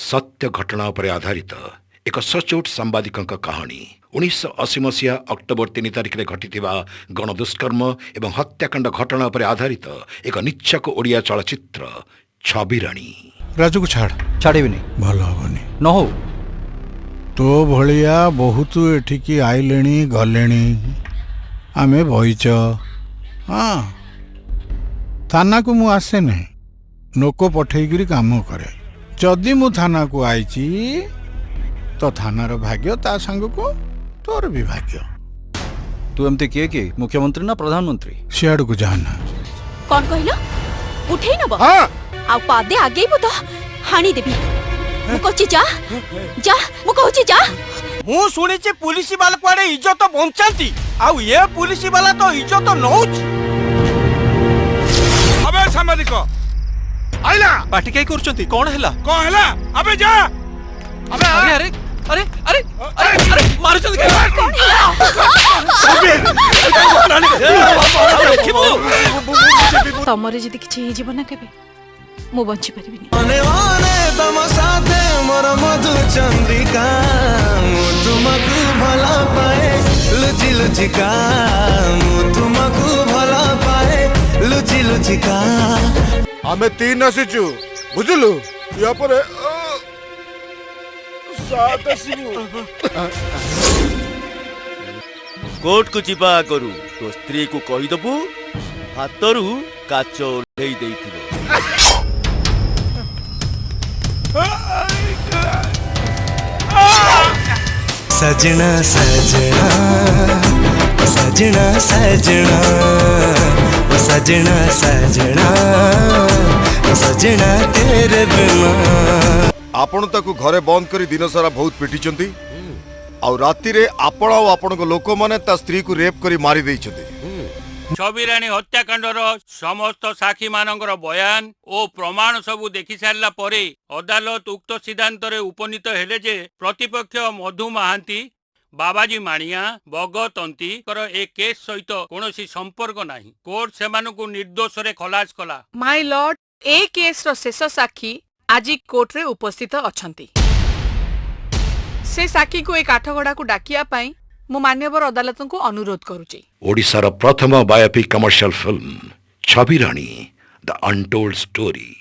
ସତ୍ୟ ଘଟଣା ଉପରେ ଆଧାରିତ ଏକ ସଚୋଟ ସାମ୍ବାଦିକଙ୍କ କାହାଣୀ। 1980 ମସିହା ଅକ୍ଟୋବର 3 ତାରିଖରେ ଘଟିଥିବା ଗଣଦୁଷ୍କର୍ମ ଏବଂ ହତ୍ୟାକାଣ୍ଡ ଘଟଣା ଉପରେ ଆଧାରିତ ଏକ ନିଚ୍ଛକ ଓଡ଼ିଆ ଚଳଚ୍ଚିତ୍ର ଛବିରାଣୀ। ରାଜୁକୁ ଛାଡ଼। ଛାଡ଼ିବିନି। ଭଲ ହବନି। ନ ହଉ। ତୋ ଭଳିଆ ବହୁତ ଏଠିକି ଆଇଲେଣି ଗଲେଣି, ଆମେ ବଇଚ। ହଁ, ଥାନାକୁ ମୁଁ ଆସେ ନାହିଁ, ଲୋକ ପଠେଇକିରି କାମ କରେ। ଯଦି ମୁଁ ଥାନାକୁ ଆଇଛି ତ ଥାନାର ଭାଗ୍ୟ, ତା ସାଙ୍ଗକୁ ତୋର ବି ଭାଗ୍ୟ। ତୁ ଏମିତି କିଏ କି ମୁଖ୍ୟମନ୍ତ୍ରୀ ନା ପ୍ରଧାନମନ୍ତ୍ରୀ? ସିଆଡ଼କୁ ଯାଆନା। କଣ କହିଲ? ଉଠେଇ ନବ? ଆଉ ପାଦେ ଆଗେଇବୁ ତ ହାଣିଦେବି। ମୁଁ କହୁଛି ଯା, ଯା, ମୁଁ କହୁଛି ଯା। ମୁଁ ଶୁଣିଛି ପୁଲିସ ବାଲା କୁଆଡେ ଇଜ୍ଜତ ବଞ୍ଚାନ୍ତି, ଆଉ ଏ ପୁଲିସ ବାଲା ତ ଇଜ୍ଜତ ନଉଛି। ଆବେ ସାମ୍ବାଦିକ ଆଇଲା। ପାଟି କାଇଁ କରୁଛନ୍ତି? କଣ ହେଲା? କଣ ହେଲା? ଆବେ ଯା, ଆବେ। ଆରେ ଆରେ ଆରେ ଆରେ ଆରେ ଆରେ, ମାରୁଛନ୍ତି କାଇଁ? ଦେଖିବୁ। ତମର ଯଦି କିଛି ହେଇଯିବ ନା କେବେ, ମୁଁ ବଞ୍ଚି ପାରିବିନି। ମନେ ମନେ ତମ ସାଥେ ମୋର ମଧୁ ଚନ୍ଦ୍ରିକା, ମୁଁ ତୁମକୁ ଭଲ ପାଏ ଲୁଚି ଲୁଚିକା, ମୁଁ ତୁମକୁ ଭଲ ପାଏ ଲୁଚି ଲୁଚିକା। ଆମେ 3 ଆସିଛୁ, ବୁଝିଲୁ? ୟା ପରେ 7 ଆସିବୁ। କୋର୍ଟକୁ ଯିବା ଆଗରୁ ତୋ ସ୍ତ୍ରୀକୁ କହିଦବୁ ହାତରୁ କାଚ ଓହ୍ଲେଇ ଦେଇଥିବ। ସଜନା ସଜନା ସଜନା ସଜନା ସଜନା ସଜନା ସଜନା ତେରେ ବିନା। ଆପଣ ତାକୁ ଘରେ ବନ୍ଦ କରି ଦିନସାରା ବହୁତ ପିଟିଛନ୍ତି, ଆଉ ରାତିରେ ଆପଣ ଆଉ ଆପଣଙ୍କ ଲୋକମାନେ ତା ସ୍ତ୍ରୀକୁ ରେପ୍ କରି ମାରି ଦେଇଛନ୍ତି। ଛବିରାଣୀ ହତ୍ୟାକାଣ୍ଡର ସମସ୍ତ ସାକ୍ଷୀମାନଙ୍କର ବୟାନ ଓ ପ୍ରମାଣ ସବୁ ଦେଖି ସାରିଲା ପରେ ଅଦାଲତ ଉକ୍ତ ସିଦ୍ଧାନ୍ତରେ ଉପନୀତ ହେଲେ ଯେ ପ୍ରତିପକ୍ଷ ମଧୁ ମହାନ୍ତି, ବାବାଜୀ ମାଣିଆ, ବଗତନ୍ତୀଙ୍କର ଏ କେସ୍ ସହିତ କୌଣସି ସମ୍ପର୍କ ନାହିଁ। କୋର୍ଟ ସେମାନଙ୍କୁ ନିର୍ଦ୍ଦୋଷରେ ଖଲାସ କଲା। ମାଇ ଲର୍ଡ, ଏ କେସ୍ର ଶେଷ ସାକ୍ଷୀ ଆଜି କୋର୍ଟରେ ଉପସ୍ଥିତ ଅଛନ୍ତି। ସେ ସାକ୍ଷୀକୁ ଏ କାଠଗଡ଼ାକୁ ଡାକିବା ପାଇଁ ମୁଁ ମାନ୍ୟବର ଅଦାଲତଙ୍କୁ ଅନୁରୋଧ କରୁଛି। ଓଡ଼ିଶାର ପ୍ରଥମ biopic commercial film Chhabirani, the untold story.